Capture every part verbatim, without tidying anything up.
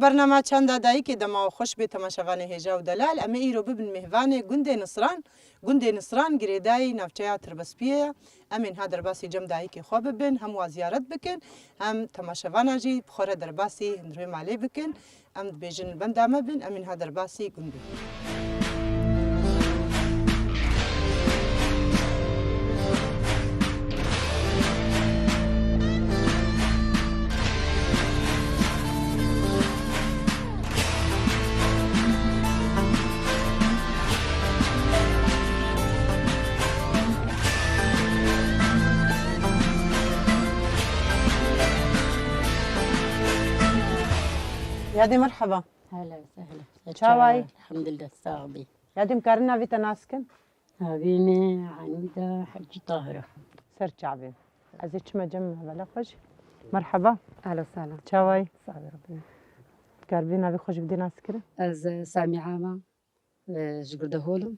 Bernama Çanda Dayikê dema we xweş bê temaşevanê hêja û delal. Em ê îro bibin mêvanê gundê Nisran. Gundê Nisran girêdayî navçeya Tirbespiyê ye. Em ê niha derbasî cem dayikê xwe bibin, hem wa ziyaret bikin, hem temaşevana jî bi xwe re derbasî hundirê malê bikin. Em dibêjin benda me bin, em ê niha derbasî gundê. Yadê merheba. Hela, sehla. Çaway? Elhamdulillah, sax bî. Yadê, em karin navê te nas kin? Navê me Anûda Hecî Tahir e. Ser çavê. Ez ê çime cem hevala xwe jî. Merheba. Ehlen sehlen. Çaway? Sax bî Rabbî. Karbê navê xwe jî bidê nas kirin? Ez, e, Samîa me, e, ji Gurdeholm.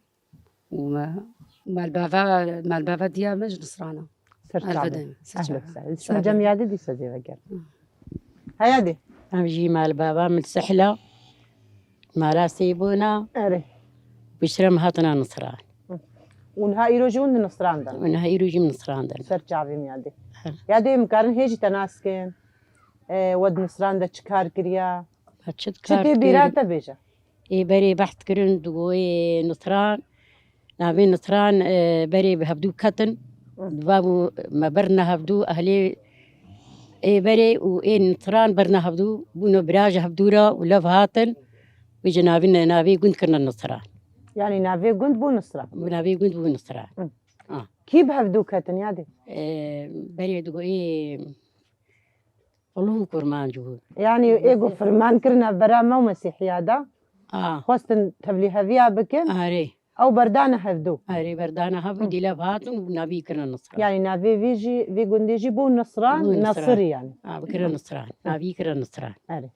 Û me, malbava, malbava diya me ji Nisran e. Ser çavê. Elbede, ser çavê. Ehlen sehlen. Çime cem Yadê dîsa zê veger. Hı. He Yadê. Em jî malbava min Sehla. Mala Sêbûna. Erê. Piştre em hatina Nisran. Hı. Û niha îro jî hûn di Nisran de ne? Û niha îro jî em Nisran de ne. Ser çavê min Yadê. Hı. Yadê, em karin hê jî te nas kin? E, we di Nisran de çi kar kiriya? Ha, çi Çi kar tê bîra kir? Te bêje? Ê berê behs kirin, digo ê Nisran, navê Nisran, e, berê bi hevdû ketin. Hı. Diva bû me birine hevdû, ehlê ê berê û ê Nisran birine hevdû, bûne bira ji hevdû re û lev hatin. Wê ji navî ne-, navê gund kirine Nisran. Yanî navê gund bû Nisran? Navê gund bû Nisran. Hı. Ha. Kî bi hevdû ketin Yadê? E, berê digo ê Qulû û kurmanc bû. Yanî ê ku firman kirine bera me û Mesîhiya de, A. Xwestin tevlîheviya bikin, Arê. Ew berdane hevdû. Arê, berdane hevdû, Hı. Dîlev hatin û navî kirine Nisran. Yanî navê vî jî, vî gundî jî bû Nisran, Bû Nisran. Nesirî yanî. A, bikire Nisran. Navî kire Nisran. Erê.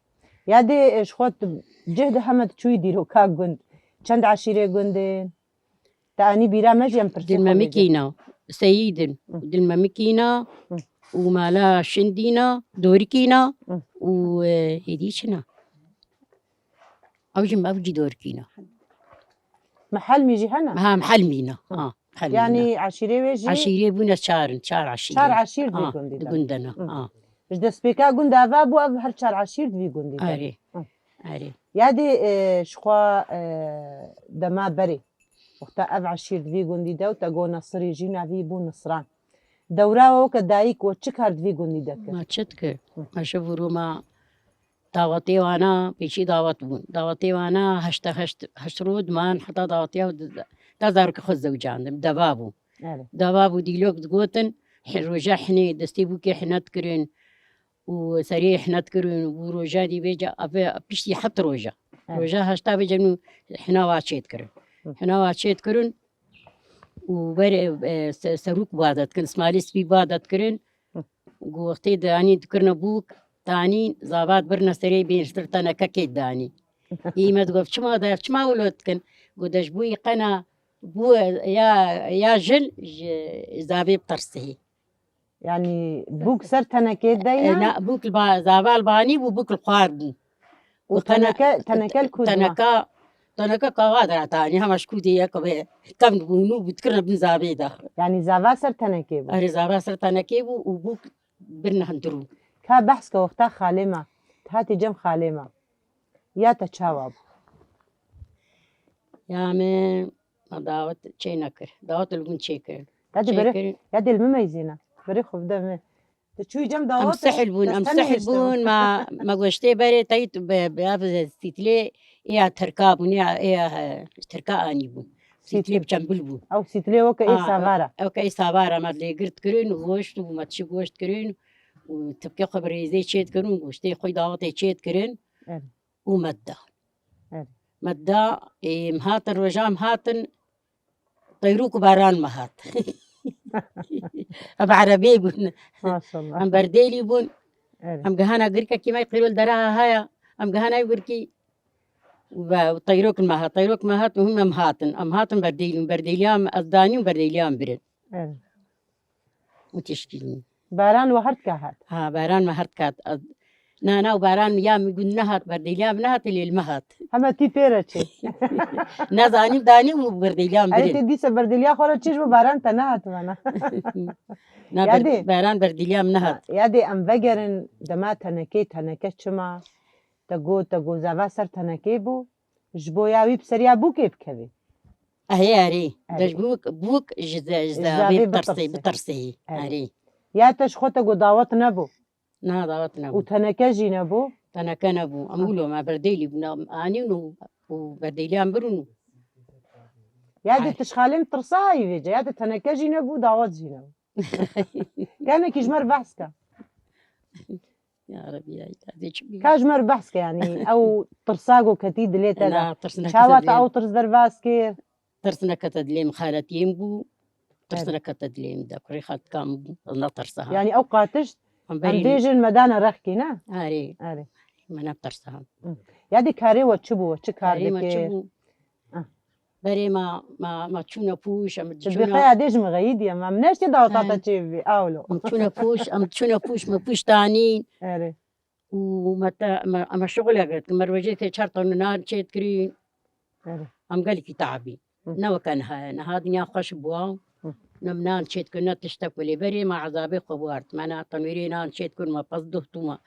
Yadê, e, ji xwe tu cih de heme tu çûyî dîroka gund. Çend eşîrê gundên? Te anî bîra me jî em pirsê xwe bêjin. Dilmemikîna, Seyîdin, Hı. Dilmemikîna Hı. Û mala Şindîna, Dorikîna Hı. Û, e, êdî çina? Ew jî, ew jî Dorikîna. Mihelmî jî hene? Ha, Mihelmîna. Hı. Ha, Mihelmîna. Yanî eşîrê wê jî Eşîrê bûne çar in, çar eşîr. Çar eşîr di Ha, gundî di de. Gundena. Hı. Ha. Ji destpêka gund ava bû, ev her çar eşîr di vî gundî de. Erê. Hı. Erê. Yadê, e, ji xwe, e, dema berê. Wexta ev eşîr di vî gundî de û te got Nesirî jî navî bû Nisran. Dewra we weke dayik we çi kar di vî gundî de kir? Ma çi dikir? Hı. Ma ji vûrû ma dawetê wana, pêşî dawet bûn. Dawetê wana heşt, heşt, heşt roj diman heta dawetiya da zarokê xwe zewcandim. Deva bû. Evet. Deva bû dîlok digotin, hi-, roja hinê destê bûkê hine dikirin. Û serê hina dikirin û roja dî vêca ave piştî heft roja. Evet. Roja heşta vêca nû hina wa çê dikirin. Hı. Hina wa çê dikirin û wer, e, se-, serûk bade dikirin, smalê spî bade dikirin. Hı. Û wextê de anî dikirine bûk, tanî zavat birine serê bên ser tenekekê danî. Î me digot, "Çima de, çima wilo dikin?" Got, "De ji bo yî qena bû ya, ya jin ji zavê bitersihî." Yanî bûk ser tenekê de E, ye? Na, bûk li ba-, zava li banî bû, bûk li xwar bû. Û Û tene-, teneke, teneke li ku dima? Teneka, teneka kawa dira tanî, hema ji ku dê ye ke be kevn bû, nû bû dikirine bin zavê de. Yanî zava ser tenekê bû? Erê, zava ser tenekê bû û bûk birine hundirû. Ka behs ke wexta xalê me, tu hatî cem xalê me. Ya te çawa bû? Ya me, me dawet çê nekir. Dawet li gund çê kirin. Ya dê Çê berê, kirin. Ya dê li min meyzîne. Berê xwe bide min. Tu çûyî cem Em dawet sehil bûn, em sehil bûn. Ma, ma goştê berê teyt be, be, be, sîtlê ya Tirka bûn, ya, ya, e, Tirka anî bûn. Sîtlê Sîtlê. Bi çembil bûn. Ew sîtlê weke ê Aa, savara. Ew ke ê savara, me lê girt kirin, goşt û me çi goşt kirin. Û tipkê xwe bi rêzê çê dikirin, goştê xwe dawetê çê dikirin. Evet. Û me da. Evet. Me da, ê, em hatin, roja em hatin, teyrûk û baran me hat. Em erebê bûn. Maşallah. Em berdêlî bûn. Evet. Em gihana girkekî me qîrol dera haya. Em gihana girkî ve teyrok me hat. Teyrok me hat û hûn em hatin. Em hatin berdêlî. Berdêliya em ez danî û berdêliya em birin. Evet. Û tişkîlî. Baran we her dika hat? Ha, baran me her dika hat. Ez Na, na, û baran ya min gund nehat, berdêliya min nehat, lê li me hat. Hema tî pê re çê. Nezanîm danîm û berdêliya min Ey birin. Tê dîse berdêliya xwe re çê ji bo baran te nehat vana. Na, Ya ber-, dê. Baran berdêliya min nehat. Ya dê em vegerin dema tenekê, teneke çima? Te got, te got zava ser tenekê bû. Ji bo ya wî bi seriya bûkê bikevê. Erê, erê. Erê. De ji bûk, bûk ji ze-, ji Ji zavê zavê bitirsê, bitirsê. Bitirsê. Erê. Erê. Ya te ji xwe te got dawet nebû. Na, dawet nebû. Û teneke jî nebû? Teneke nebû. Em Ah. wilo me berdêlî bûn, em anîn û, û berdêliyan birin û Ya dê Hay. tişxalê min tirsa hayî vêce. Ya dê teneke jî nebû, dawet jî nebû. Tenekî ji me re behs ke. Ya Rebî, ya Îlahî, çi bî? Ka ji me re behs ke, yanî, ew tirsa go ketî dilê te de. Na, tirs neke Çawa te dilê. Ew tirs derbas kir? Tirs nekete dilê min, xaletiyê min bû. Tirs Evet. nekete dilê min de. Kurê xaltika min bû. Ez netirsa ha. Yanî ew qatiş, Em em berî bêjin me dane rexkî, ne? Erê. Erê. Me netirsa ha. Hı. Ya dê karê we çi bû? Çi kar Karê me çi dikir? bû? Ah. Berê ma, ma, ma çûne pûş, em Ti çûne dibê qeya dê ji min xeyî diye, ma min neştê daweta te Em. çê bibî, awlo. Em çûne pûş, em çûne pûş, me pûş danîn. Erê. Û me te, me, me şixulek girtin. Me rojê tê çar ton nan çêdikirîn. Erê. Em gelekî teabîn. Hı. Ne weke niha ye. Niha dinya xweş bûa. Hı. Ne em nan çêdikirin, ne tiştek welê. Berê me ezabê xwe bû ard. Me na tenwêrê nan çêdikirin, me pez duh tûma.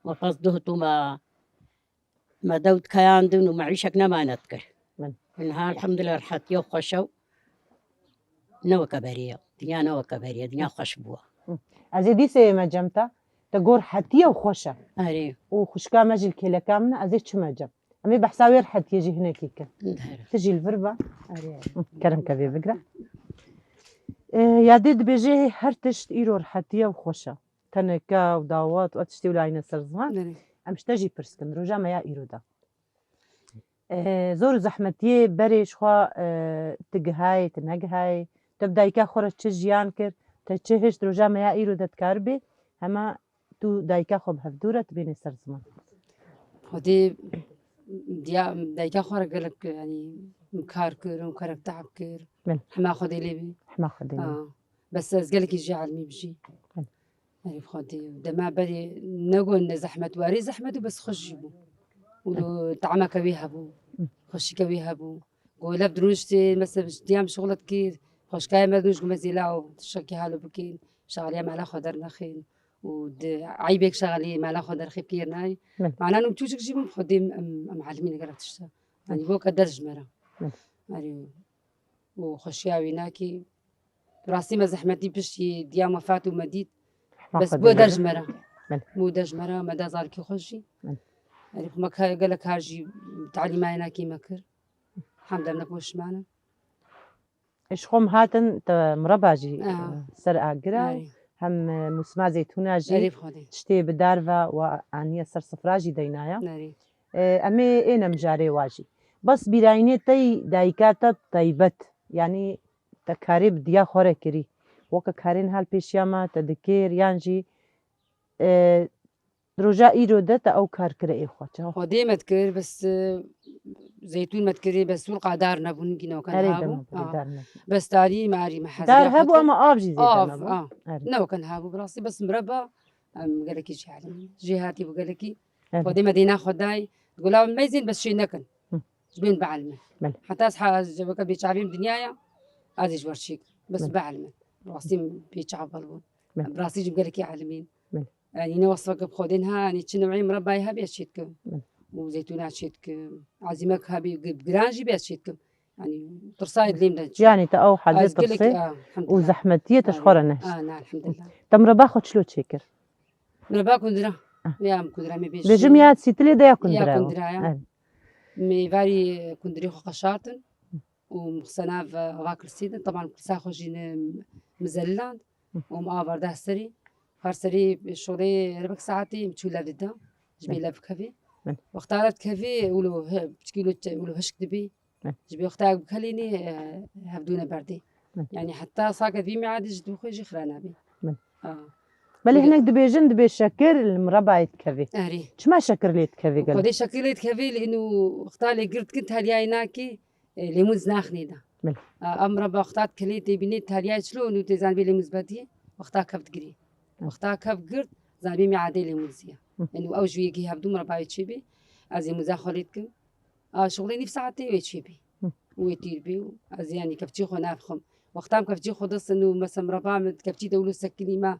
Me pez duh tûma. Me dew dikeyandin û me îşek nemane dikir. Min. Niha elhamdulillah rehetiya xweş e. Ne weke berê ye. Dinya ne weke berê ye. Dinya xweş bû. Hı. Ez ê dîsê yê me cem te. Te got rehetiye û xweş e. Erê. Û xwişka me jî li kêleka min e, ez ê çime cem. Em ê behsa wê rehetiyê jî hinekî kin. Dere. Tu jî li vir be. Erê. Hı, kerem ke vê bigre. E, ya dê dibêje her tişt îro rehetiye û xweş e. Teneke û dawet û ev tiştê wila hîne ser ziman. Erê. Em ji te jî pirs kin, roja me ya îro de. E, zor û zehmetiyê berê ji xwe, e, tu gihayê, tu negihayê, tu bi dayika xwe re çi jiyan kir, te çi hişt roja me ya îro de dikaribê, hema tu dayika xwe bi hevdû re tu bênê ser ziman. Xwedê diya dayika xwe re gelek, yanî, kar kir û kerek teab kir. Min. Hema Xwedê lê bê. Hema Xwedê lê bê. Ha. Bes ez gelekî jî elmî bijî. Min. Erê bi Xwedê. Dema berê ne got ne zehmet, warê zehmet û bes xweş jî bû. Û Min. Tameke wî hebû. Min. Xweşike wî hebû. Go lev dirûniştê, mesela, diyam şixulet kir, xweşkayê me dirûnişt, go me zêla û tiştekî halo bikin, şexeliya mala xwe dernexin û di eybek şexelî mala xwe derxî piyê nayê. Min. Mana nû çûçik jî bûm, Xwedê em, em elimîne gelek tişta. Yanî, bo ke der ji me re. Min. Erê, û xweşiya wî nakî. Rastî me zehmetî piştî diya me fat û me dît. Rehma Bes Xwedê bo der lê ji be. me re. Min. Bo der ji me re, me da zarkî xwe jî. Min. Erê, xwe me ka-, gelek kar jî talîmayê nakî me kir. Hemd em ne poşman e. Ji xwe em hatin te mireba jî, Aha. e, ser agir e û Erê. hem, e, mûsima zeytûna jî Erê bi Xwedê. tiştê bi dar ve we aniye ser sifra jî deynaya. Erê. E, em ê êne mijarê wa jî. Bes bîrayînê te yî dayika te taybet, yanî te karê bi diya xwe re kirî. Weke karên hal pêşiya me te dikir, yan jî, e, Di roja îro de te ew kar kire ê xwe, çawa? Xwedê me dikir, bes, e, zeytûn me dikirê, bes wil qadar nebûn, gîne weke Erê niha bû. dema Ha. Dar nebû. Bes tarî me arî me Dar hezira hebû xwe ama av jî zêde Av, nebû. ha. Erê. Ne weke niha bû, bi rastî bes mireba, em, gelekî jî helim. Jê hatî bû gelekî. Erê. Xwedê me dêna xwe dayî. Gola me meyzên bes şê nekin. Hı. Ji bên bielmin. Belê. Heta ez ha-, ez weke bêçavîm dinyaya, ez ê ji wer çêk. Bes Belê. bielmin. Rastî bêçav bal bûn. Belê. Bi rastî jî gelekî elimîn. Belê. Yanî ne wesfeke bi Xwedê niha, yanî çi neweyê mirabayê hebê ez çê dikim. Belê. Û zeytûna çê dikim. Ezîmek hebê, gi-, giran jî bê ez çê dikim. Yanî tirsayê dilê min de çû. Yanî te ew hezê Ez gelek, tirsê a, û elhamdulillah. zehmetiyê te ji xwe re Erê. nehişt. A, na, elhamdulillah. Te mireba xwe çilo çêkir? Mireba kundira. Ah. Ya em kundira me bêjî. Bêjim ya sîtilê de ya Ya kundira ye. kundira ya. Evet. Me varî kundirê xwe qeşartin. û mixsena ve ava kirsî din. Teban kirsa xwe jî ne mizeliland Hı. û me avarda serî. Her serî şolê rebek saetî em çû lev dida. Ji bê Hı. lev kevî. Hı. Wexta lev kevî wilo he-, piçkî wilo çe-, wilo hişk dibî. Hı. Ji bê wexta bikhelînî, e, hevdûne berdê. Hı. Yani heta sake vî miadî ji dû xwe jî xira nabî. Hı. Ha. Belê Bile- hinek dibêjin, dibê şekir li mirabayê dikevê. Erê. Çima şekir lê dikevê gelek? Xwedê şekir lê dikevê, li inu wexta lê girtkin teliyayê nakê, e, lêmûn zinaxinê de. Belê. A, em re wexta kelê tê bînê teliyayê çilo û tê zanbê lêmûn zbetiyê, wexta kev digirî. Hı. Wexta kev girt, zanbê miadê lêmûn ziya. Hı. Yanî ew ji wî yekî hevdû mireba wê çêbê. Ez ê muza xwe lê dikim. A, şixulê nîv saetê wê çêbê. Hı. Û wê tîr bê û ez yanî kevçî xwe navxwim. Wexta em kevçî xwe distin û mesela mireba min kevçî de wilo sekinî me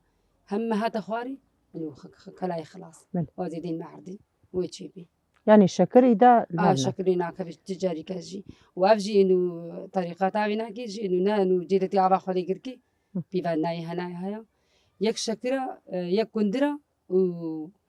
hem me hate xwarî, yanî xwe, xwe, kelayê xilas. Belê. Û ez ê dên me erdî. Wê çêbê. Yanî şekirî de A, lerne. Şekirî nakevê ti carî ke jî. Û ev jî ênû terîqeta wî nakê jî ênû ne ênû cêdetê ava xwe lê girkê. Hı. Pîva nayê henayê haya. Yek şekira, e, yek kundira û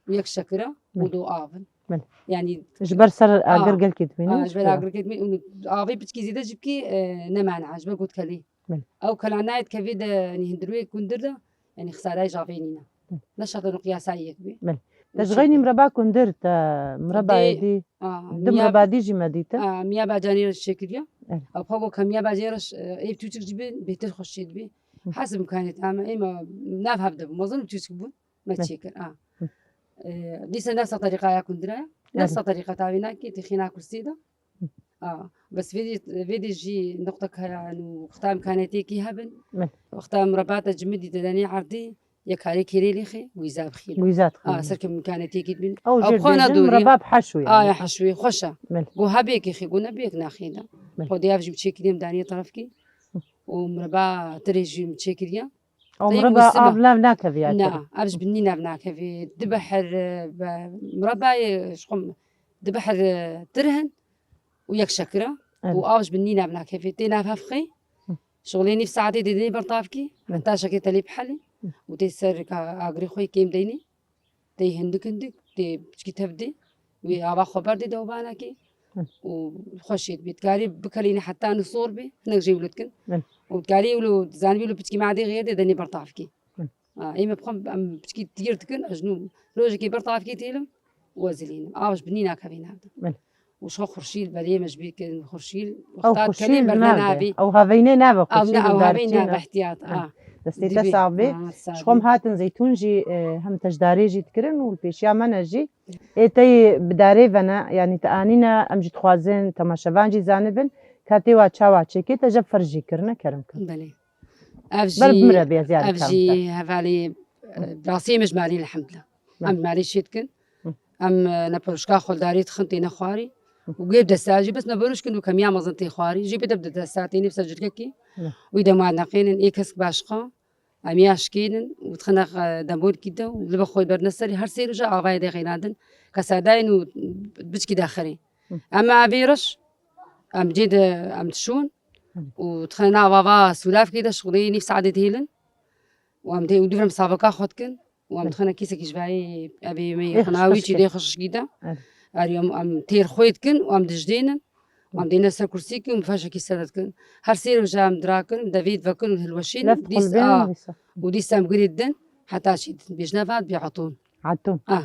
yek şekira û Belê. do av in. Belê. Yanî Ji ber ser A, agir gelkê dibînin. a, ji ber agirkê dibînin û avê piçkî zêde jî bikî, e, ne mana, ji ber ku dikelê. Belê. Ew kela nayê dikevê de, yanî hundir wê kundir de, yanî xisarayê ji avê nîne. Belê. Ne şert eno qiyasayê yek bê. Belê. Te Û ji çi xeynî bê? mireba kundir, te mireba Dê- êdî, A, du miya- mireba dî jî me dîtin. A, miya bacanê re çêkiriye. Evet. Ew xwe got ke miya bacê re, e, ê çûçik jî bin, bêhtir xweş çê dibê. Hı. Hesib imkaniyet ama êma nav hev de bû. Mezin çûçik bûn, me Hı. çêkir. A. Hı. E, dîsa nefsa terîqaya kundira ye. Evet. Nefsa terîqeta wê nakê, tê xîna kursî de. Hı. A, bes vê dî, vê dî jî nuqtek heye, yanî wexta imkaniyetêkî hebin. Evet. Wexta mireba te cimidî te denê erdî, Yekarê kêrê lêxê, wîza bixîle. Wîza dixîle. A, serke mîkanetiyekî dibîn. Ew Ew jê xwe dibêjin nedorî. Mirebab heşwî A, yani. Ya heşwî, xweş e. Belê. Go hebêkê xê, go nebêk naxê de. Belê. Xwedê ev jî çêkirî em danî tarafkî. Û mireba tirê jî çêkiriye. Ew Teyê mireba musina. Av lev nakevî ya Na, tirê. Ev ji binî nav nakevî. Dibe her, e, be, mirebayê, ji xwe, dibe her, e, tir hin. û yek şekira Evet. û av ji bin nî nav nakevê. Tê nav hevxê, Hı. şixulê nîv saetê dê dinê ber tavkî, Hı. heta şekê te lê bihelê Hı. û tê ser ka agirê xwe yê kêm deynê, tê hindik hindik, tê piçkî tev dê, wê ava xwe berdê dewbanekê Hı. û xweş ê dibê. Dikarî bikelîne heta nisor bê, hinek jê wilo dikin. Hı. Û dikarî wilo, zanibî wilo piçkî madê xêr dê, denê ber tavkî. Hı. Ha, ê me bixwe em piçkî tîr dikin, ez nû rojekê ber tavkê têlim û ez ilînim. Av ji binî nakevê nav de. Belê. Û ji xwe xurşîl, belê me ji bîr kirin xurşîl. Ew Wexta xurşîl dikelê berde navê. navê. Ew haveynê nave Ew xurşîl ne, û ew havê darçîn nave e. Ehtiyat. Ha. Ha. Destê te Dibê. Sax bê. Ha, sax Ji xwe em bê. Hatin zeytûn jî, e, hem te ji darê jî dikirin û li pêşiya me ne jî. Ê te yê bi darê vene, yanî te anîne, em jî dixwazin, temaşevan jî zanibin, ka tê wa çawa çêkê te jeb ferz jî kirine, kerem kin. Belê. Ev Ber jî, bi min re bê, ez yarî ev kam jî bike. Hevalê, e, rastiyê min ji malê elhamdulillah. Belê. Em malê çê dikin. Hı. Em, e, neperoşka xwe li darê dixin têne xwarî. Hı. Û gê bi desta jî bes neperoş kin û kemiya mezin tê xwarî. Jî bide bi desta têne bi ser cirkekî. Hı. Wî dema neqênin ê kesk başqa. Em ya şikênin û dixine, e, demorkî de û li be xwe berne serî. Her sê roja avayê de xênandin. Kesadayên û biçkî daxirê. Hı. Em ê avê reş, em cê de, em dişon. Hı. Û dixine nav ava sûlavkê de şixulê nîv saetê dihêlin. Û em dê û dû em saveka xwe dikin. Û em Hı. dixine kîsekî ji vayê evê me Lê xinawî çî xişxişkê. Dê xişkî de. Evet. Erî em, em têr xwê dikin û em dijdênin. Û em dêne ser kursîkî û em feşekî sede dikin. Her sê roja em dirakin, devê divekin û hilweşînin. Lef Dîs, dixulbênin a, dîsa. Û dîsa em gurê didin, heta çî din. Bêjne va dibê etûn. Etûn. A.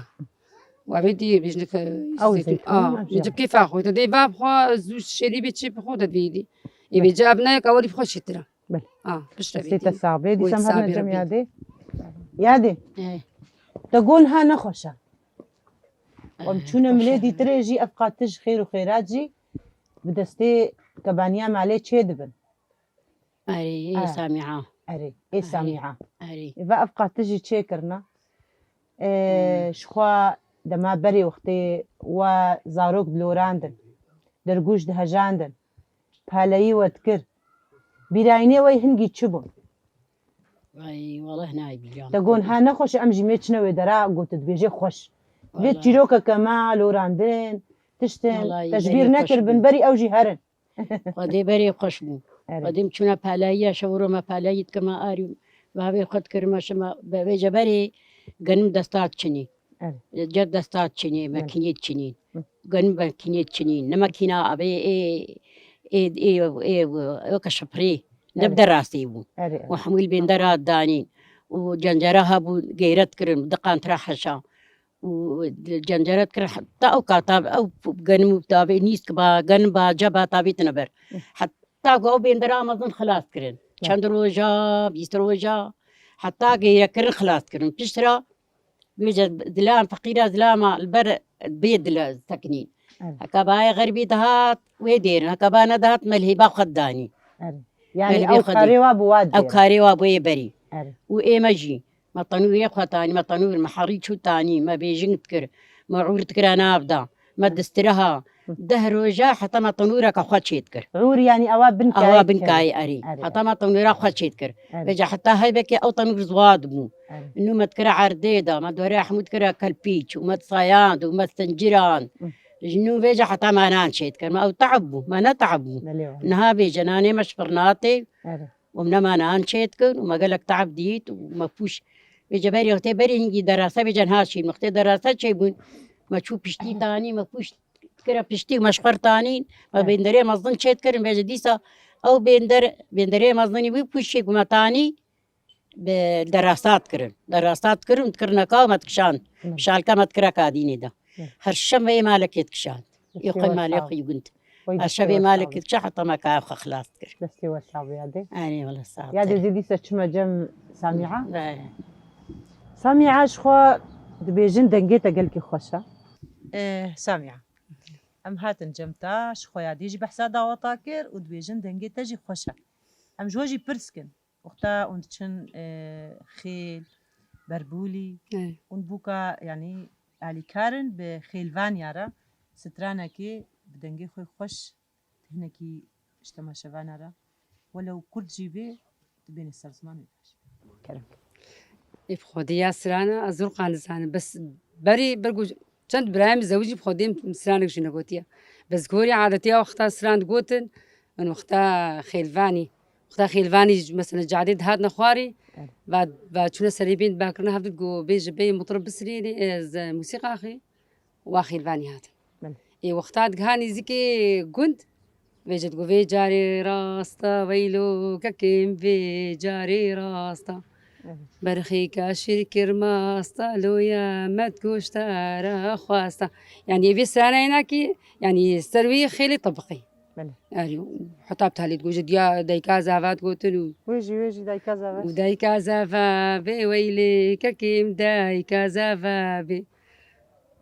Û evê dî bêjne ke Ew zeytûn, zeytûn, a, a, ev jî. Cibkê fa xwe. Te dê va bixwe zû şêrî bê çê bixwe te dibê dî. Ê Belê. Bê cevab nayek ewelî bixwe çêtir e. Belê. A, piştre Destê bê te dî. Sax bê, Wê dîsa em sax herne bê cem Rebbî. Yadê. Ê. Yadê. Ê. Te gon ha nexweş e. Em Ê, çûne xweş milê e. Dîtirê jî ev qatiş xêr û xêrat jî bi destê kebaniya malê çê dibin. Erê, ê Ha. Samîa. Erê, ê Erê. Samîa. Erê. Ê ve ev qatiş jî çê kirina. Ê, Hmm. Ji xwe dema berê wextê we zarok dilorandin, dergûş dihejandin, paleyî we dikir. Bîrayînê we hingî çi bûn? Ay, weleh nayê bîra. Te gon ha nexweş, em jî mê çine wê dera got dibêjê xweş. Vê Weleh. Çîrokeke me lorandin, tiştin, Weleh, te ji bîr berê xweş nekir bû. Bin berî ew jî herin. Xwedê berê xweş bû. Erê. Xwedê em çûna palayiya şev û ro me palayî dikirme arî bavê xwe dikirme şima bevêje berê genim desta çinî. Erê. Cer desta çinî, Erê. Mekînê çinî. Hı. Genim mekînê çinî. Ne mekîna abê ê, ê, ê, ê, ê, weke şipirê. Ne Erê. Bi derastî bû. Erê, erê. Û hemû li bêndera danîn. Û cencera hebû geyret kirin, diqan tira heşa. Û cenceret kir, heta ew ka tab-, ew genim û tabê nîsk ba, genim ba, ceba tabî tine ber. Hı. Heta ku ew bêndera mezin xilas kirin. Ya. Çend roja, bîst roja, heta geyre kirin xilas kirin. Piştre bêje dilama feqîra dilama li ber bê dile sekinîn. Evet. Heka bayê xeribî dihat, wê dêrin. Heka ba nedihat, me li hêba xwe didanî. Evet. Yani Me li bê ew xwe karê dê. Wa bi wa Ew dêrin. Karê wa bûye berî. Evet. Û ê me jî. Me tenûrê xwe tanî, me tenûr, me herî çû tanî, me bêjing dikir, me ûr dikira nav de, me distiriha. Deh roja heta me tenûreke xwe çê dikir. Ûr, yanî ewa bin Ewa kayê bin dikir. Kayê, erê. Erê, Heta erê. Me tenûra xwe çê dikir. Erê. Vêca heta heybekê ew tenûr ziwa dibû. Erê. Nû me dikira erdê de, me dorê hemû dikira kelpîç û me disayand û me sincirand. Hı. Ji nû vêca heta me nan çê dikir. Me ew te'b bû, me ne te'b bû. Belê wele. Niha vêca nanê me ji firna tê. Erê. û min nema nan çê dikin û me gelek te'b dît û me pûş. Vêca berê wextê berê hingî derasa vêca niha çîn. Wextê derasa çê bûn. Me çû piştî tanî, me pûş dikira piştî û me ji xwe tanîn. Me Evet. bênderê mezin çê dikirin. Vêca dîsa ew bênder, bênderê mezinî wî pûşê ku me tanî bi derasa dikirin. Derasa dikirin û dikirine ka me dikişand. Evet. Şalka me dikira kadînê de. Evet. Her şem vê malekê dikişand. Ê xwe malê xwe yî gund. Her şevê malekê diçe heta me kaya xwe xilas dikir. Destê we sax be yadê. Erê wele sax. Yadê zî dîsa çima cem Samîa. Samîa ji xwe dibêjin dengê te gelkî xweş e. Eh, Samîa. Em hatin cem te, ji xwe yadê jî behsa daweta kir û dibêjin dengê te jî xweş e. Em ji we jî pirs kin. Wexta hûn diçin, e, xêl, berbûlî, Ê. hûn bûka, yanî, alîkar in bi xêlvaniya re, stranekê bi dengê xwe xweş, hinekî ji temaşevana re, welew kurt jî bê, dibêne ser ziman wê baş. Kerem. Ê bi xwedê ya strana, ez zor qanizanim. Bes berî, bergo Çend birayê min zewicî bi xwedê min stranek jî negotiye. Bes gorî adetiya wexta stran digotin, min wexta xêlvanî. Wexta xêlvanî, mesela cadê dihatine xwarî, Evet. va, va çûne serê bê dibakirine hevdî digo bê ji bê mutirib bisirînê, e, ze musîqa xê, wa xêlvanî hatin. Belê. Ê wexta digiha nêzîkê gund, Vêce digo, vê carê rasta, weylo kekêm, vê carê rasta. Evet. Berxîka şîrkir masta, loya met goştara xwasta. Yanî, vê stranayê nakî, yanî, ser wî xêlê tebiqî. Belê. Erê, heta bi talê digo, ji diya dayika zava digotin û Wê jî, wê jî dayika zava. û dayika zava bê, weylê kekêm, dayika zava bê.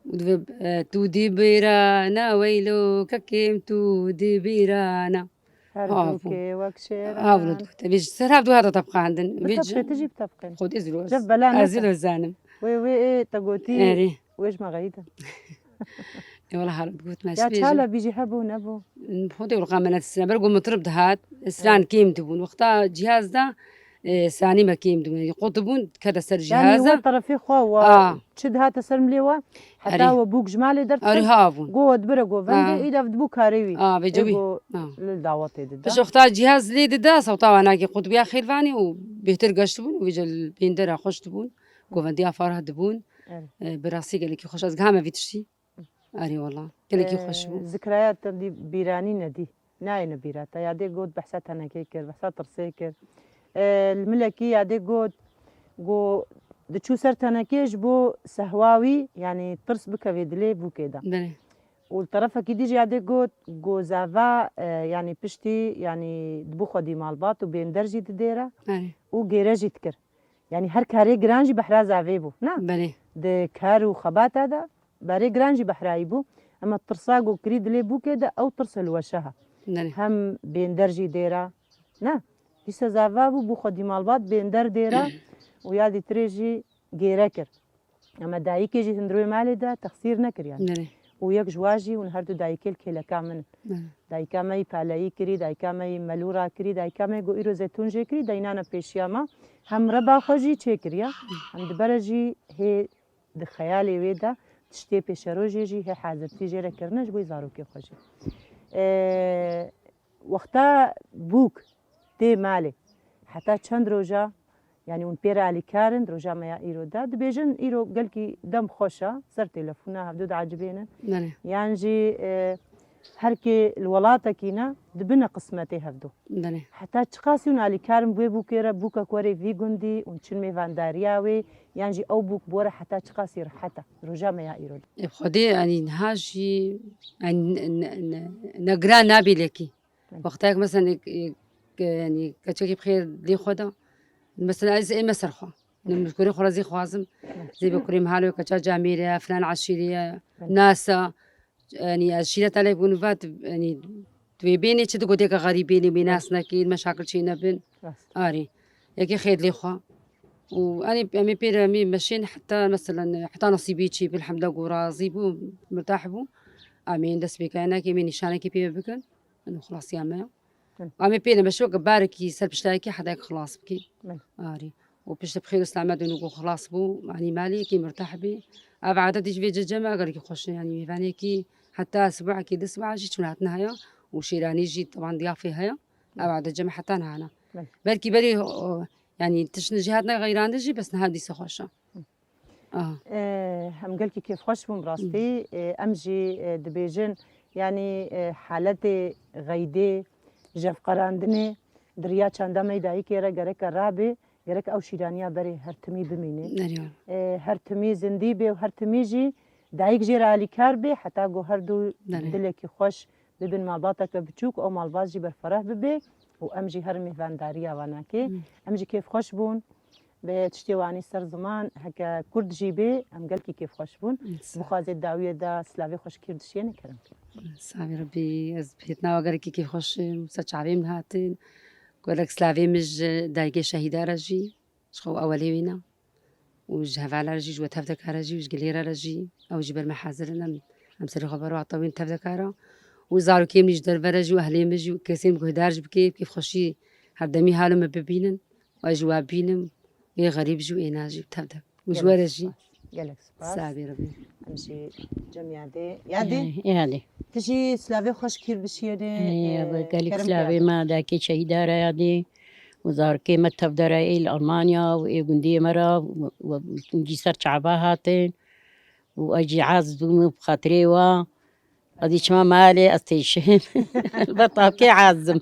Û divê, e, tu dî bîrana, weylo kekêm, tu dî bîrana. Her Ha, du bu. kê wek şêran. Ha, bunu dikte. Vê ji ser hevdu hata tepqandin. Bi Vê tepqê, ji- tu jî bi tepqên. Xwedê zilo. Cev bela Ez neke. zilo zanim. Wê, wê, ê, te gotî, Erê. wê ji me xeyî de. E, wala halat got, me Ya spêj. çala bî jî hebû, nebû. Xwedê wila me netisine. Ber got mitrib dihat. Stran Evet. kêm dibûn. Wexta cihaz da, e, stranî me kêm dibûn. Qut dibûn, kete ser Yanî cihaza. we terefê xwe, we Aa. çi dihate ser milê we? Heta Erê. we bûk ji malê derdiket? Erê, ha bûn. Go we dibire govendê, Aa. î dev dibû karê wî. Aa, vêca Ê wî. go Aa. li dawetê dide. Pişt wexta cihaz lê dide, sewta wanakê qutbiya xêlvanê û bêhtir geş dibûn û vêca li bêndera xweş dibûn. Govendiya Farah dibûn. Erê. E, bi rastî gelekî xweş. Ez gihame vî tiştî. Erê wala. Gelekî xweş bû. Ee, zikraya te dî bîranî nedî. Nayêne bîra te. Yadê got behsa tenekê kir, behsa tirsê kir. Ee, li milekî yadê got, go diçû ser tenekê ji bo sehwa wî, yanî tirs bikevê dilê bûkê de. Belê. Û li terefekî dî jî yadê got, go zava, e, yanî piştî, yanî dibû xwedî malbat û bênder jî didêre Erê. û gêre jî dikir. Yanî her karê giran jî behra zavê bû, na? Belê. Di kar û xebata de berê giran jî behrayî bû. Ema tirsa ku kirî dilê bûkê de ew tirsa li weşe ha. Belê. Hem bênder jî dêra, na? Dîsa zava bû, bû xwedî malbat, bênder dêra û ya dîtirê jî gêre kir. Ema dayikê jî hundirê malê de texsîr nekir yani. Belê. Û yek ji wa jî hûn her du dayikê li kêleka min in. Belê. Dayika me yî paleyî kirî, dayika me yî melûra kirî, dayika me ku îro zeytûn jê kirî, deynane pêşiya me. Hem reba xwe jî çêkiriye, hem dibere jî hê di xeyalê wê de tiştê pêşerojê jî hê hazirtî jê re kirine ji bo zarokê xwe jî. Ee, wexta bûk tê malê, heta çend roja, yanî hûn pê re alîkar in, di roja me ya îro de? Dibêjin îro gelkî dem xweş e, ser telefona hevdu diecibênin. Belê. Yan jî, e, her kê li welatekî ne, dibine qismetê hevdu. Belê. Heta çiqasî hûn alîkar in bi wê bûkê re, bûka ku were vî gundî, hûn çin mêvandariya wê, yan jî ew bûk bi we re heta çiqasî rehet e, di roja me ya îro de? Ê, bi Xwedê, yanî niha jî, yanî ne, ne, ne, ne giran nabê lekî. Belê. Wextek mesela, e, e, yanî keçekî bi xêr lê xwe da, mesela ez ê me ser xwe. Min kurê xwe re zî xwazim. Belê. Zî bi kurê min halo keça camêre, filan eşîrê ye, Belê. nasa. Yanî ez şîreta lê bûn vat, yanî tu wê bênê çi di goteka xerîbênê wê nas Rast. nekî, meşakil çê nebin. Rast. Arê. Yekê xêr lê xwe. û em ê, em ê pê re, em ê meşên heta, meselen, heta nasîbî çî, bilhemda ku razî bû, mirtah bû. Em ê dest pê kayena, em ê nîşanekê pê ve bikin. Eno xilasiya me ya. Hı. Em ê pê re meşe weke barekî ser piştayekî hedayek xilas bikî. Hı. Arî. Û pişt bi xêr û selamet û ku xilas bû, yanî malê yekî mirtah bî. Ev adet jî vê cem e, gelekî xweş e, yanî mêvanekî heta sibahekî, di sibaha jî çûn hatin heye û şêranî jî teban diyafê heye. Ev adet cem e heta nihana. Belê. Belkî berî, o, yanî tiştin jî hatine xeyrandin jî, bes niha dîsa xweş e. Aha. Em gelkî kêfxweş bûn, bi rastî. Em jî, e, dibêjin, yanî, e, haletê xeydê, jevqerandinê di riya çanda me yê dayikê re gereke rabe, gerek ew şîraniya berê her timî bimîne. Derya. E, her timî zindî bê û her timî jî dayik jê re alîkar bê, heta ku her du Belê. dilekî xweş bibin malbateke biçûk, ew malbat jî berfereh bibe û em jî her mêvandariya wan nake. Hı. Em jî kêfxweş bûn. Bi tiştê wanî ser ziman, heke kurd jî bê, em gelkî kêfxweş bûn. Hı, sağ ol. Bixwazê dawiyê de silavê xweş kîr dişiyêne, kerem ke. Savê Rebî, ez bi hêtina we gelekî kêfxweş im, ser çavê min hatin. Gelek silavê min ji dayikê şehîda re jî, ji xwe ewelê wê ne. Û ji hevala re jî, ji we tevdeka re jî, û ji gilê re re jî, ew jî ber me hazir in, em, em serê xwe ber wexta wên tevdeka re. Û zarokê min jî derve re jî, û ehlê min jî, û kesên guhdar jî bike, kêfxweşî herdemî halo me bibînin, û ez jî we bînim, wê xerîb jî û êna jî tevdek. Û ji we re jî. Gelek spas. Gelek spas. Savê Rebî. Em jî cem yadê. Yadê? Yadê. Yadê. Tu jî silavê xweş kîr bişiyêne, Ey, e, gelek kerem silavê kerde. Me dayikê şehîda re yadê. Û zarokê me tevde re ê li Almanya û ê gundiyê me re û, û, û jî ser çava hatin. Û ez jî aciz bûm bi xatirê we. Ez ê çima malê, ez têşim. Li ber tavkê aciz im.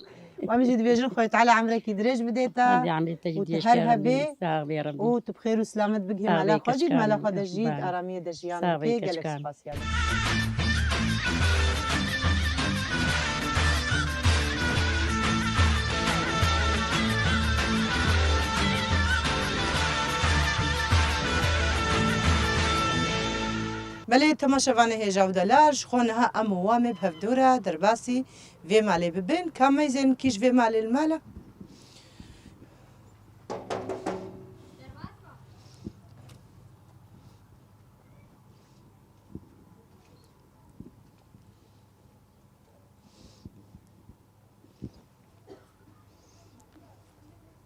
Em jî dibêjin Xwedê Teala emrekî dirêj bidê te. Hadi emrê te jî Û tu dirêj her kere hebê. Bî. Sağ ol ya Rebî. Û tu bi xêr û selamet bigihî Sağ ol mala xwe jî, keçkan. Mala xwe de jî Sağ ol. Aramiye de jiyan Sağ ol bikê. Gelek keçkan. Spas ya. Belê, temaşevanê hêja û delal, ji xwe niha em û Wamê bi hevdû re derbasî vê malê bibin. Ka meyzên kî ji vê malê li mal e?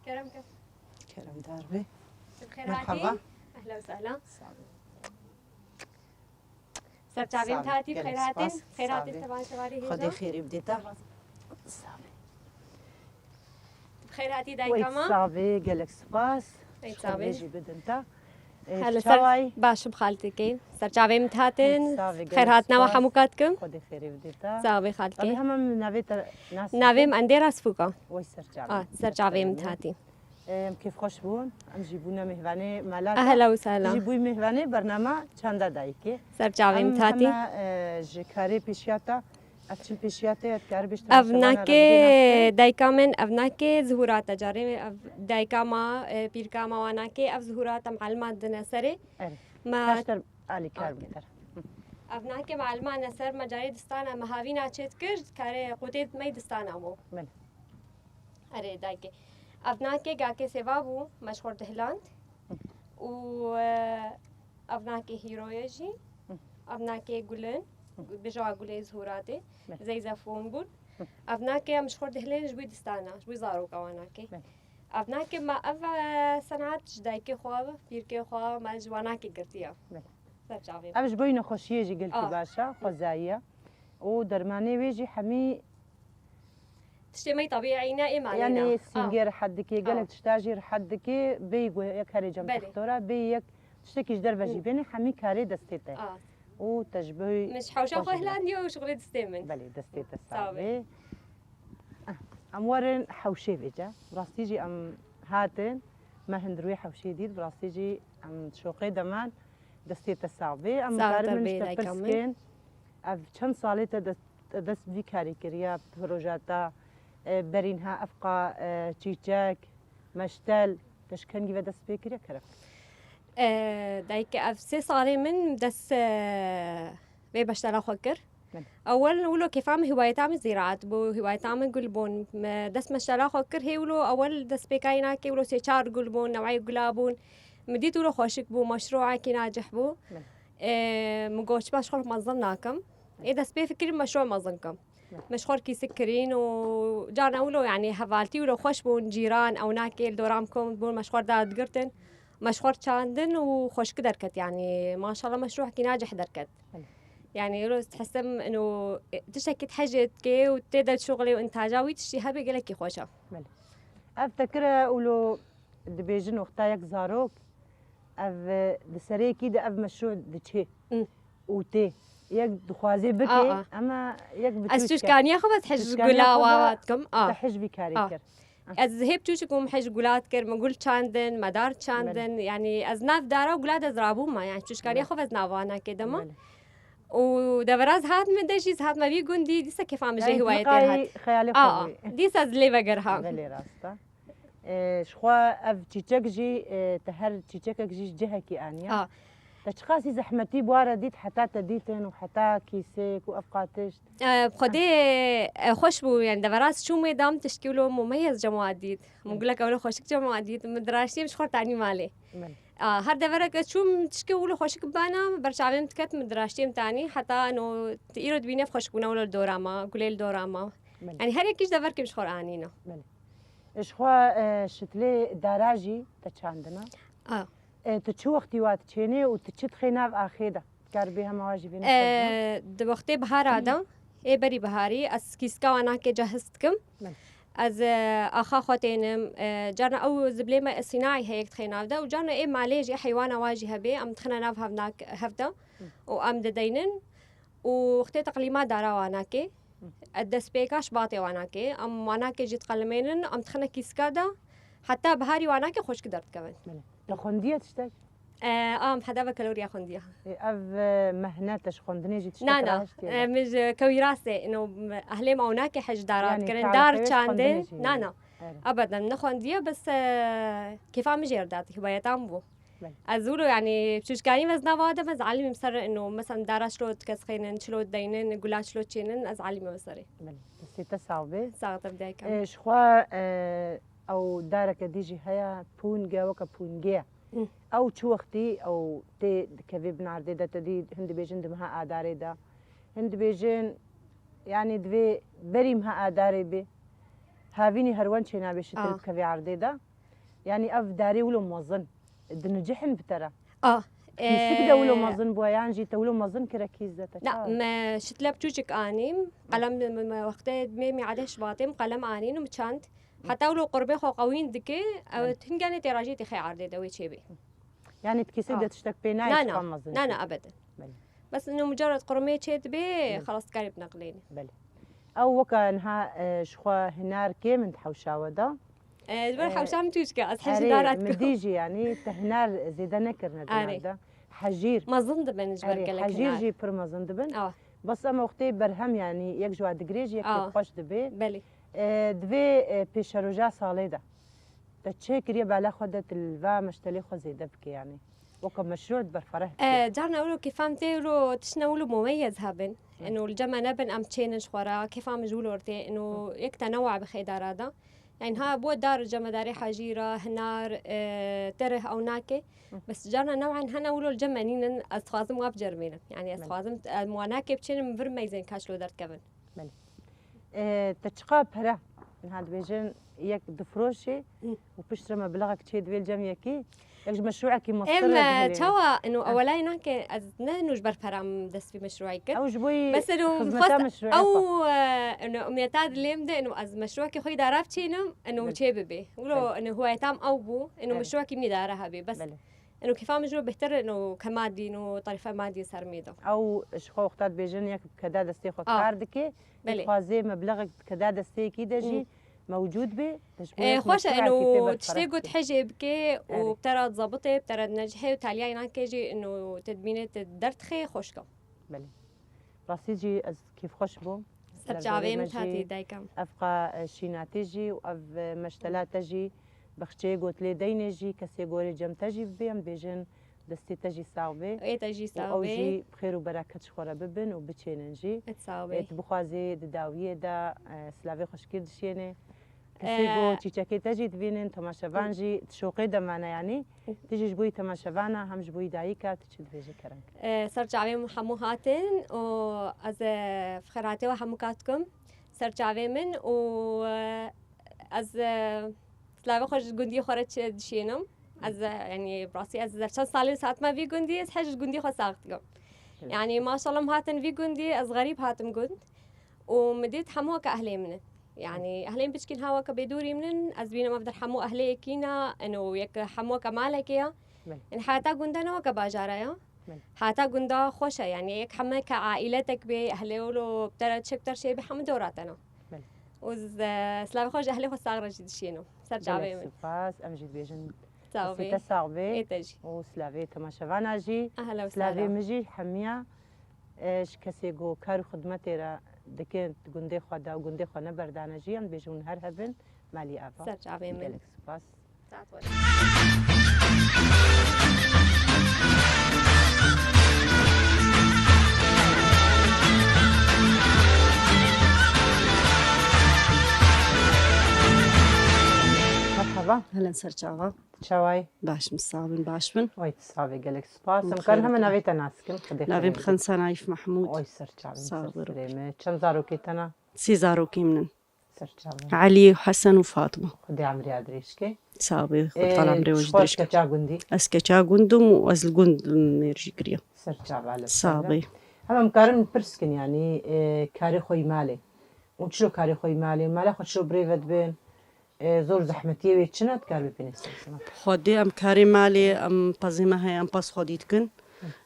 Kerem ke. Keremdar be. Bi xêr hatî. Merhaba. Ehlen û sehlen. Sağ ol. Ser çavê min hatî, bi xêr hatin. Xêr hatî, tevan şevarê hêja. Xwedê xêrê bidê te. Sağ ol. Bi xêr hatî dayika me. Wey, sağ be, gelek spas. Wey, sağ be. Xwedê jî bidin te. Hele ser baş im xaltikê. Ser çavê min hatin. Xêr hatine we hemû kat kim. Xwedê xêrê bidê te. Sağ be xaltikê. Tabii hemen navê te nas. Navê min Endêra Sifûka. Wey ser çavê. Ah, ser çavê min hatî. Em kêfxweş bûn. Em jî bûne mêhvanê mala te. Ehla û sehla. Jî bûyî mêhvanê bernama Çanda Dayikê. Ser çavê min hatî. Em hema, e, ji karê pêşiya te. Ev çi pêşiya te ye, dikare bêjte? Ev nake dayika min, ev nake zihûra te. Carê ev dayika ma, e, pîrka ma wa nake, ev zihûra te malima dine serê. Erê. Ma Baştir alîkar bikir. Ev nake malima ne ser me carê distana me havîna çêdikir, dikare qutê me distana mo. Belê. Erê dayikê. Ev nake gakê sêva bû, me ji xwe dihiland. Û, e, Ev nake hîro ye jî. Hı. Ev nake gul in. Hı. Bêje wa gulê zihûratê. Belê. Zeyzefon bûn. Hı. Ev nake em ji xwe dihilên ji bo distana, ji bo zaroka wan nake. Belê. Ev nake ma ev, e, senat ji dayikê xwe, pîrkê xwe, me ji wan nake girtiye. Belê. Ser çavê. Ev ji bo nexweşiyê jî gelkî baş e, xwezayî ye. Û dermanê wê jî hemî Tiştê me yê tebîî ne ê malê ne. Yanî sîngê rehet dike, gelek tişta jî rehet dike, bêyî ku yek herê cem textora, bêyî yek tiştekî ji derve jî bêne, hemî karê destê te. Û te ji bo Min ji hewşa xwe hilandiye û şixulê distê min. Belê, destê te sax bê. Em werin hewşê vêce. Rastî jî em hatin, me hundir wê hewşê dît, bi rastî jî em şoqê de man, destê te sax bê. Em karin min ji te pirs kin. Ev çend salê te dest, te dest vî karî kiriye, proja te, e, berî niha evqa, e, çîçek, meştel, te ji kengî ve dest pê kiriye kerem? E, dayike ev sê salê min dest, e, vê meştela xwe kir. Ewel wilo kêfa min hîwayeta min zîraet bû, hîwayeta min gul bûn. Me dest meştela xwe kir, hê wilo ewel destpêkayî nake, wilo sê çar gul bûn, neweyê gula bûn. Min dît wilo xweşik bû, meşrûekî nacih bû. Ê, min got, çima ji xwe mezin nakim? Ê dest pê fikirî meşrû mezin kim. Me ji xwe kîsik kirîn û carna wilo, yanî hevaltî wilo xweş bûn, cîran, ewnakê li dora min kom bûn, me ji xwe dadigirtin. Me ji xwe çandin û xweşik derket, yanî maşallah meşrûekî nacih derket. Belê. Yanî wilo dihesim ino tiştekî dihejê dike û tê de şuxulê û intaca wî tiştî hebe gelekî xweş e. Belê. Ev te kire wilo dibêjin wexta yek zarok, ev, e, di serê yekî de ev meşrû diçê Hı. û tê. Yek dixwazê bike, Aa, aa. ama yek bi Ez çûçke. çûçkaniya xwe bes hej Çûçkaniya gula xwe wawa de dikim. A. te hej vî karî A. kir. Ez hê bi çûçik bûm hej gula dikir, min gul çandin, me dar çandin. Belê. Yanî ez nav dara û gula de ez rabûma. Yanî çûçkaniya Belê. xwe bes nava nakê dema. Belê. Û deveraz hat min de jî, hat me vî gundî, dîsa kêfa min jê Yanî hiwayetê tiqayî hat. xeyalê xwe Aa, bûyî. dîsa ez lê veger ha. Belê rast e. E, ji xwe ev çîçek jî, e, te her çîçekek jî ji cihekî aniye. A. Te çiqasî zehmetî bi wa re dît heta te dîtin û heta kîsêk û ev qatiş? E, bi xwedê, e, xweş bû, yani deveraz çûm wê dam tişkî wilo mumeyez cema dît. Min Evet. gulek ewle xweşik cema dît. Min diraştî min ji xwe tanî malê. Evet. A, her deverek ez çûm tişkî wilo xweşik bana, berçavê min diket min diraştî min tanî. Heta no îro dibîne xweşik bûna wilo li dora ma, gulê li dora ma. Evet. Yani her yekî ji deverkê min ji xwe anîna. Evet. Ji xwe, e, şitlê dara jî te çandina? A. E, tu çi wextî wa diçênê û tu çi dixê nav axê de? Kar bê hema wa jî bê E, di wextê bihara de, ê berî biharî, ez kîska wanakê cehiz dikim. Belê. Ez, e, axa xwe tênim, e, carna ew ziblê me sînayî heyek dixê nav de û carna ê malê jî heywana wa jî hebê, em dixine nav hevnak-, hev de Hı. û em dideynin. û wextê teqlîma dara wanakê, Hı. e, destpêka şibatê wanakê, em wanakê jî diqelimênin, em dixine kîska de, heta biharî wanakê xweşik derdikevin. Belê. Te xwendiye tiştek? E, am heda ve kaloriya xwendiya. E, ev, e, mehnet e ji xwendinê jî tiştek Na, na. rahiştiye E, de. min ji kewî rastê, ino, ehlê me ewnakê hej dara Yani dikirin, dar tarixê çandê. xwendinê jî Na, heye. na. Evet. Ebeden, ne xwendiye, bes, e, kêfa min jê re dati, hiwayetan bû. Belê. Ez wilo, yani, çûçkanî vez nava de vez alimîm ser ino, mesela, dara çilo dikesxênin, çilo deynin, gula çilo çênin, ez alimî vez serê. Belê. Destê te sax be. Sax te bidayka. E, ji xwe, e, ew dareke dî jî heye, pûnge, weke pûnge ye. Hı. Ew çi wextî ew tê dikevê bin erdê de, te dî hin dibêjin di meha adarê de. Hin dibêjin, yani, divê berî meha adarê bê. Havînî herwen çênabê şitil Ah. bikevê erdê de. Yani ev darê wilo mezin. Dinicehin bi te re. Ah, Kîsik de wilo e, mezin bûye, yan jî te wilo mezin kire kîs de te Na, çawa? me şitle bi çûçik anîm. Qelem me, me wextê mê mîadê şibatê min qelem anîn û min çand. Heta wilo qurbê xwe qewîn dike, ew Evet. hinganê têrajî tê xê erdê de wê çêbê. Yani di kîsê Ah. de tiştek pê nayê Na, na. çiqa mezin Na, kir. na, ebeden. Belê. Bes ino mucared qurmê çê dibê, Belê. xelas dikarê bineqlênê. Belê. Ew weke niha, e, ji xwe hinar kêm in di hewşa we de? E, ji ber E, hewşa min tûşke, ez hej erê, dara min dikim. dî jî, yanî te hinar zêde nekirine di Erê. nav de. Hejîr. Mezin dibin ji ber Erê, gelek hejîr hinar. jî pir mezin dibin. Awa. Bes em wextê berhem, yanî yek ji wa digirê jî yek Awa. xweş dibê. Belê. E, divê, e, pêşeroja salê de. Te çi kiriye bala xwe de tu li va meştelê xwe zêde bike, yanî? Weke meşrû di berfereh bike. E, carna wilo kêfa min tê wilo tiştine wilo mumeyez hebin. Hı. Eno li cem me nebin, em çênin ji xwe re, kêfa min ji wilo re tê. Eno Hı. yek tenewa bi xêdara de. Yani ha bo dar cemedarê hajîra, hinar, e, terih ew nake. Hı. Bes carna new'an hene wilo li cem me nînin, ez dixwazim wa biceribînim. Yani ez Hı. dixwazim, em wanakê biçênim vir meyzên kaşlo derdikevin. Belê. E, te çiqa pere? Niha dibêjin yek difiroşê Hı. û piştre meblexek çê divê li cem yekî. Yek ji meşrûekî mestir Em, e, dihêlê. çawa, eno, Ha. ewelay nake, ez ne eno ji ber pera min dest vî meşrûayî kir. Ew ji bo yî Bes eno, xizmeta xwest, meşrûeya ew, xwe. e, eno, umniyeta dilê min de, eno, ez meşrûekî xwe dara biçênim, eno, Belê. çê bibê. Wilo, Belê. eno, hiwayetam ew bû, eno, Belê. meşrûekî min dara hebê. Bes. Belê. Eno kêfa min ji bo bêhtir ino ke madî ino tarifa madî ser mêda. Ew ji xwe wexta dibêjin yek bi keda destê xwe Ah. kar dike. Belê. Dixwaze meblexek bi keda destê yekî de jî Hmm. mewcûd be. Te ji bo E, yek xweş e, meşrûekî eno pê berxeref tiştê got bike. hejê bike û Erê. bi te re zabitê, bi te re necihê û taliyayê nake jî ino te dibîne te derdixê xweşka. Belê. Rastî jî ez kêfxweş bûm. Ser çavê min hatî dayika min. Ev qa, e, şînatî jî û ev, e, meştela te jî, bexçeyê gotilê deynê jî, kesê gorê cem te jî bibê, em dibêjin Destê te jî sax bê. Ê te jî sax bê. Û ew jî bi xêr û bereket ji xwe re bibin û biçênin jî. Ê sax bê. Ê, tu bixwazî di dawiyê de, e, silavê xweşikê dişênê. Kesê ku çîçekê te jî dibînin, temaşevan jî di şoqê de mane yanî. Tu jî ji bo yî temaşevana hem ji bo yî dayika tu çi dibêjî kerem? E, ser çavê min hemû hatin û ez, e, bi xêratê we hemû kat dikim. Ser çavê min û, e, ez, e, silavê xwe ji gundiyê xwe re çi dişênim. Ez, e, yanî, bi rastî ez çend salên hatime vî gundî, ez hej ji gundî xwe sax dikim. Evet. Yanî, maşallah, em hatin vî gundî, ez xerîb hatim gund. Û min dît hemû weke ehlê min in. Yanî, ehlên piçkî niha weke bêdûrî min in, ez bînim ev der hemû ehlê yekî ne, ino yek hemû weke malekê ye. Evet. Yanî, heta gunda ne weke bajara ye. Belê. Heta gunda xweş e, yanî yek heme ke ailetek bê, ehlê wilo bi te re çi bi te re çêbê hemû dora te ne. Belê. Û z-, silavê xwe ji ehlê xwe sax re jî dişênim. Ser çavê min. Gelek spas, em jî dibêjin destê te sax bê. Ê te jî. Û silavê temaşevana jî. Ehla û sehla. Silavê min jî hemiya, e, ji kesê ku kar û xidmetê re dikin gundê xwe de û gundê xwe neberdane jî, em dibêjin hûn her hebin, malî ava. Ser çavê min. Gelek spas. Saet xweş. Merhaba. Helen ser çava. Çawayî? Baş im, sax bin, baş bin. Oy, tu sax bî, gelek spas. Em karin heme navê te nas bikin? Navê min Xensa Naîf Mehmûd. Oy, ser çavê min, ser serê min. Çend zarokê te ne? Sê zarokê min in. Ser çavê. Elî, Hesen û Fatma. Xwedê emrê dirêj ke. Sax bî, Xwedê emrê we jî dirêj ke. Ez keça gund im û ez li gund mêr jî kiriye. Ser çava, li ser. Sax bî. Hema em karin pirs kin, yanî, e, karê xwe yî malê. Û çilo karê xwe yî malê? Mala xwe çilo birêve dibin? E, zor zehmetiyê wê çi ne, dikar bê pênêstin? Xwedê em karê malê, em pezê me heye, em pez xwedî dikin.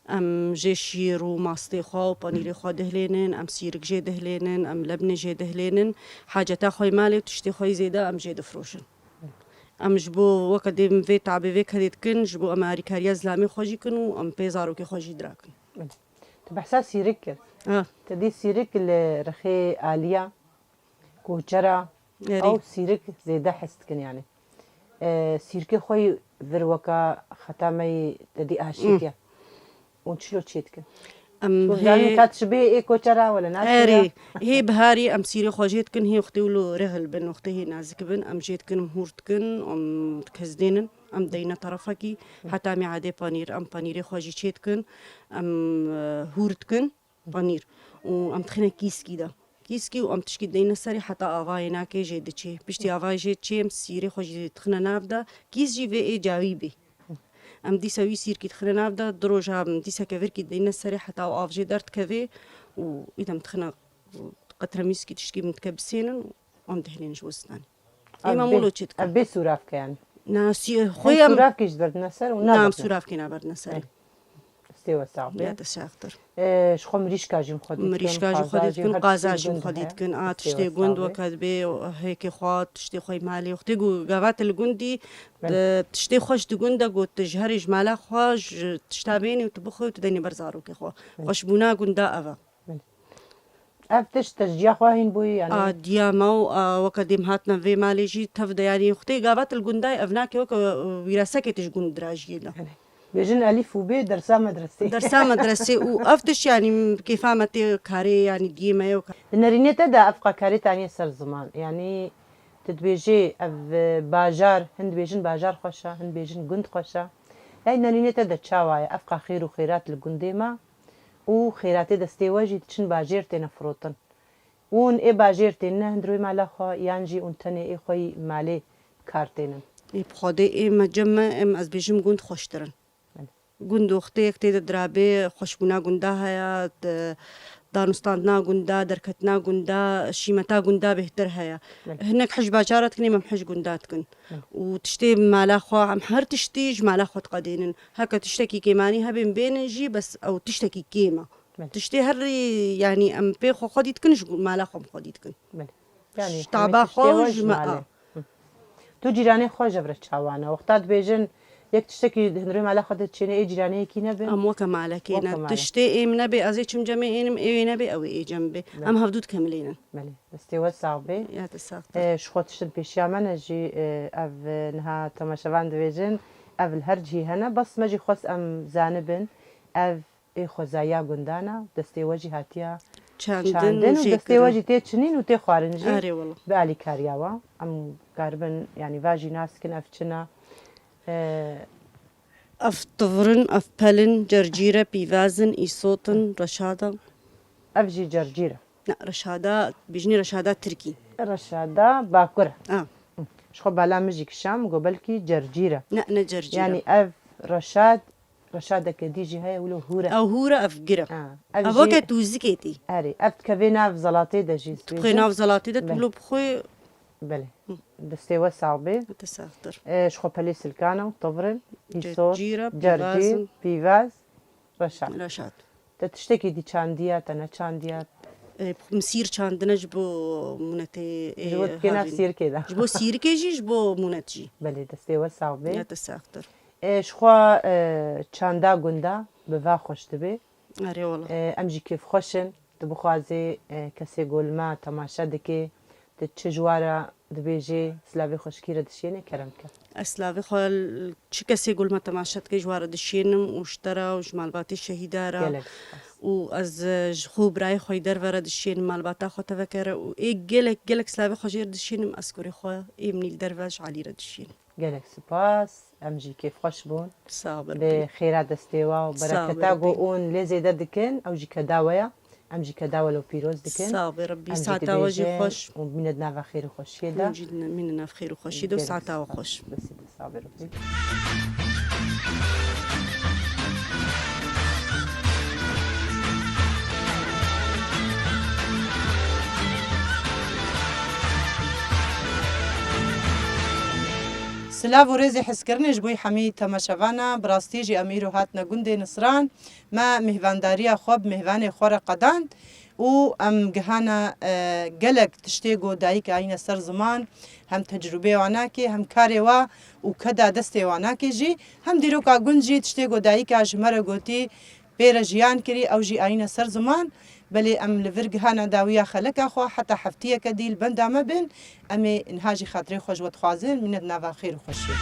Em jê şîr û mastê xwe û panîrê xwe dihilênin, em sîrik jê dihilênin, em lebnê jê dihilênin. Haceta xwe yê malê û tiştê xwe yê zêde em jê difroşin. Em ji bo weke dê em vê tabê vê kedê dikin, ji bo em alîkariya zilamê xwe jî kin û em pê zarokê xwe jî dirakin. Tu behsa sîrik kir. Ha. Te dî sîrik li rixê aliya, koçera, erê, ew sîrik zêde hez dikin yanî. E, sîrkê xwe yî vir weka xeta me yî te dî aşîtiye. Û çilo çê dikin? Em hê kat ji bê ê koçera wele naşiya. Erê, hê biharî em sîrê xwe jê dikin, hê wextê wilo rihil bin, wextê hê nazik bin, em jê dikin, em hûr dikin, em dikezdênin, em deyne terefekî, heta em ê adê panîr, em panîrê xwe jî çê dikin, em, e, hûr dikin. Panîr. Û em dixine kîskî de. Kîskî û em tişkî deyne serê heta avayê nake jê diçê. Piştî avayê jê diçê, em sîrê xwe jî dixine nav de. Kîs jî vê ê cawî bê. Em dîsa wî sîrkî dixine nav de, di roja em dîsa kevirkî deyne serê heta ew av jê derdikeve û îdem dixine qetre mîskî tişkî min dike bisênin û em dihêlin ji bo zistanê. Ê me wilo çi dike? Ev bê sûravke yanî? Na, sî-, xwe em sûravkê jî diberdine ser û na, em sûravkê naberdine ser. Stê we sax be. Ya te saxtir. E, ji xwe mirîşka jî xwe dîtin, mirîşka jî xwe dîtin, qaza jî xwe dîtin. A, tiştê gund weke dibê, hêkê xwe, tiştê xwe yê malê. Wextê ku gava te li gund dî, tiştê xweş di gund de got, tu ji herê ji mala xwe, ji tişta bênî û tu bixwe û tu denî ber zarokê xwe. Xweşbûna gunda ev e. Ev tişt te ji diya xwe hîn bûyî, yanî? A, diya me û, a, weke dê em hatine vê malê jî tev de, yanî, wextê gava te li gund dayê, ev nake weke, e, wîrasekê te ji gund dirajiyê de. Bêjin elîf û bê dersa medresê. Dersa medresê û ev tişt, yanî, kêfa me tê karê, yanî, diyê me ye weke. Di nerînê te de ev qa karê te aniye ser ziman. Yanî, tu dibêjê ev, e, bajar, hin dibêjin bajar xweş e, hin dibêjin gund xweş e. Hey, nerînê te de çawa ye? Ev qa xêr û xêrat li gundê me û xêratê destê we jî diçin bajêr têne firotin. Ûn ê bajêr têne hundirê mala xwe yan jî ûn tenê ê xwe yî malê kar tênin? Ê bi Xwedê ê me cem me, em ez bêjim gund xweştir in. Belê. Gund wextê yek tê de dirabê, xweşbûna gunda heye, d-, danûstandina gunda, derketina gunda, şîmeta gunda bêhtir heye. Belê. Hinek hej bajara dikin, ê me hej gunda dikin. Belê. Û tiştê mala xwe, em her tiştî ji mala xwe diqedênin. Heke tiştekî kêmanî hebên bênin jî, bes ew tiştekî kêm e. Belê. Tiştê her, yanî em pê xwe xwedî dikin, ji mala xwe xwedî dikin. Belê. Yanî, ji taba xwe, ji me, a. Hı. Tu cîranê xwe ji vir çawa ne? Wexta dibêjin, yek tiştekî hundirê mala xwe de diçêne, ê cîranê yekî nebe? Em weke malekê ne. Weke malek. Tiştê ê min nebe, ez ê çim cemê ê min, ê wê nebe, ew ê cem be. Belê. Em hevdû dikemilînin. Belê. Destê we sax be. Ya te sax be. E, ji xwe tiştin pêşiya me ne jî, e, ev, e, niha temaşevan dibêjin, Ev li her cihî hene, bes me jî xwest em zanibin, ev ê xwezaya gundana, destê we jî hatiya çandin û destê we jî tê çinîn û tê xwarin jî. Erê wela. Bi alîkariya we. Em karibin, yanî va jî nas kin ev çi ne. Ee, Ev tivrin, ev pelin, cercîre, pîvazin, îsotin, reşada. Ev jî cercîre. Ne, reşada, bijnî reşada tirkî. Reşada bakur e. A. Ji xwe bala min jî kişam, go belkî cercîre. Ne, ne cercîre. Yanî ev reşad, reşadeke dî jî heye, wilo hûr e. Ew hûr e, ev gir e. Ha, ev Ev jî weke tûzikê tî. Erê, ev dikevê nav zelatê de jî. Dikevê nav zelatê de, tu wilo bi xwe. Belê. Destê we sax bê. Te saxtir. E, ji xwe pelê silkan e, tivrin, îsot, cercîre, pîvaz, reşad. Reşad. Te tiştekî dî çandiya, te neçandiya? E, misîr çandine ji bo mûnetê, e, Ji bo dikê nav havîn. Sîrkê de. Ji bo sîrkê jî, ji bo mûnet jî. Belê, destê we sax bê. Ya te saxtir. E, ji xwe, e, çanda gunda bi va xweş dibe. Erê wela. E, em jî kêfxweş in. Tu bixwazê, e, kesê ku li me temaşe dike, tu çi ji wa re dibêjê, silavê xweşikî re dişênê, kerem ke. Ez silavê xwe l-, çi kesê ku li me temaşe dike, ji wa re dişênim û ji te re û ji malbatê şehîda re. Gelek spas. Û ez, e, ji xwe û birayê xwe yî derve re dişênim, malbata xwe teveke re û ê gelek, gelek silavê xwe jê re dişênim, ez kurê xwe ê min î li derve ji alî re dişênim. Gelek spas. Em jî kêfxweş bûn. Sax be Bi Rebbî. Xêra destê we û Sax be bereketa ku Rebbî. hûn lê zêde dikin, ew jî keda we ye. Em jî keda we lo pîroz dikin. Sax be Rebbî. Em jî Saeta we jî dibêjin xweş. û bimîne di nava xêr û xweşiyê de. Hûn jî mîne nav xêr û xweşiyê de û Gelek saeta we spas. xweş. Destê te sax be Rebbî. Silav û rêzê hezkirinê ji bo hemî temaşevana, bi rastî jî em îro hatine gundê Nisran. Me mêhvandariya xwe bi mêhvanê xwe re qedand û em gihane, e, gelek tiştê ku dayik ayîne ser ziman, hem tecrûbê wanakê, hem karê wa û keda destê wanakê jî, hem dîroka gund jî tiştê ku dayika ji me re gotî, pê re jiyan kirî, ew jî ayîne ser ziman. Belê em li vir gihane dawiya xeleka xwe, heta heftiyeke dî li benda me bin. Em ê niha jî xatirê xwe ji we dixwazin, mîne di nava xêr û xweşiyê.